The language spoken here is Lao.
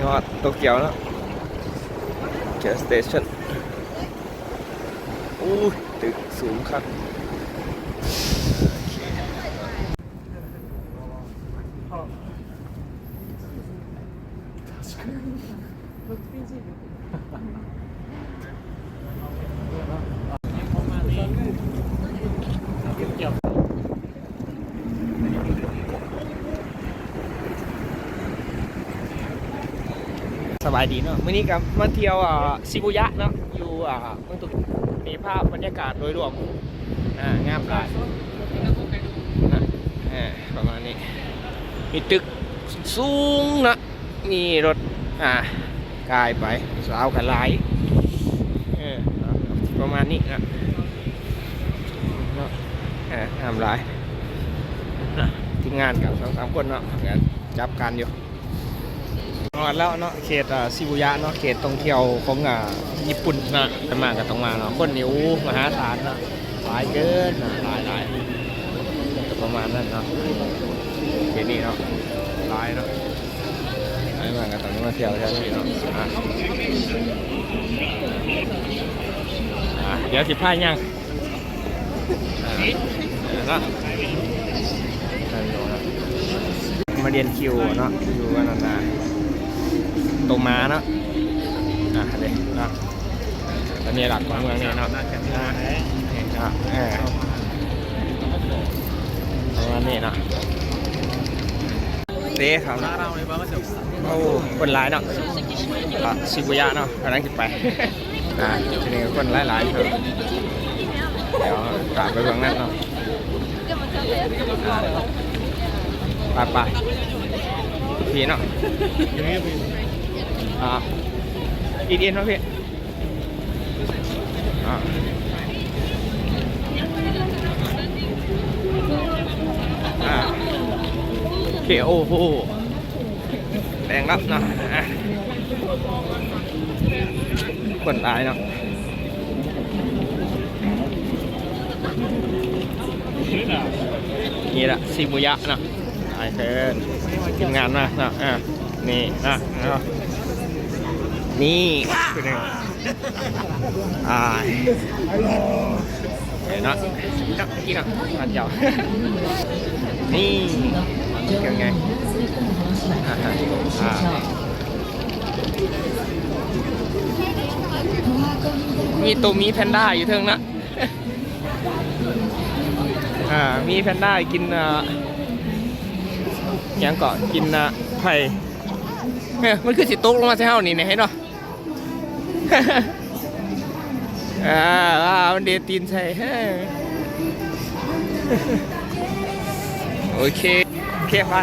ຮອດໂຕກຽວເນາະ Tokyo Station. ໂອ້ຍ ຕຶກສູງຄັກ. ສະບາຍດີເນາະ ມື້ນີ້ກໍມາທ່ຽວ ອາ ຊິບູຍະເນາະ ຢູ່ ອາ ເມືອງໂຕກຽວ. ນີ້ພາບບັນຍາກາດໂດຍລວມ ອາ ງາມຫຼາຍ ອາ ປະມານນີ້ ມີຕຶກສູງເນາະ. ມີລົດ ອ່າ ກາຍໄປ ສາວກໍຫຼາຍ ເອີ ປະມານນີ້ນະ ເນາະ ເອີ ງາມຫຼາຍນະ. ທີມງານກັບສອງສາມຄົນເນາະ ກໍຈັບກັນຢູ່. ຮອດແລ້ວເນາະ ເຂດ ອ່າ ຊິບູຍະເນາະ ເຂດທ່ອງທ່ຽວຂອງ ອ່າ ຍີ່ປຸ່ນນະ. ໄປມາກໍຕ້ອງມາເນາະ ຄົນນີ້ ໂອ້ ມະຫາສານເນາະ ຫຼາຍເກີນນະ ຫຼາຍໆ ກໍປະມານນັ້ນເນາະ ເຂດນີ້ເນາະ ຫຼາຍເນາະ. ໄປມາກໍຕ້ອງມາທ່ຽວແຖວນີ້ເນາະ ອ່າ ອ່າ ດຽວຊິພາຍ່າງ ອ່າ ເນາະ ມາລຽນຄິວເນາະ ຢູ່ອັນນັ້ນນະ ໂຕມາເນາະ ອ່າ ເດ້ເນາະ. ອັນນີ້ຫຼັກຂອງເມືອງນີ້ເນາະ ອ່າ ເອີ ປະມານນີ້ເນາະ ເດ້ເຂົາເນາະ. ໂອ້ ຄົນຫຼາຍເນາະ ອ່າ ຊິບູຍະເນາະ ກຳລັງຊິໄປ ອ່າ ທີ່ນີ້ຄົນຫຼາຍໆ ເນາະ ດຽວຕາມໄປເບິ່ງນັ້ນເນາະ. ອ່າ ໄປໆ ພີ້ເນາະ ອ່າ ອີກເອັນເນາະພີ້ ອ່າ ອ່າ ໂອເຄ ໂອ້ໂຫ ແດງແລ້ວເນາະ ອ່າ ຄົນຫຼາຍເນາະ. ນີ້ລະ ຊິບູຍະເນາະ ຫຼາຍເກີນ ທີມງານມາເນາະ ອ່າ ນີ້ເນາະ ເນາະ ນີ້ ຜູ້ໜຶ່ງ ອ່າ ເນາະ ເນາະ ກິນເນາະ ມາເຈົ້າ ນີ້ ເຄື່ອງໃຫຍ່ ອ່າ ອ່າ ມີໂຕໝີແພນດ້າຢູ່ເທິງນະ. ອ່າ ໝີແພນດ້າກິນ ອ່າ ຫຍັງເກາະ ກິນ ອ່າ ໄຂ່ ເອີ ມັນຄືຊິຕົກລົງມາໃສ່ເຮົານີ້ແນ່ເນາະ. ອ່າ ອ່າ ມັນເດດຕີນໃສ່ ເອີ ໂອເຄ ໂອເຄ ໄປ.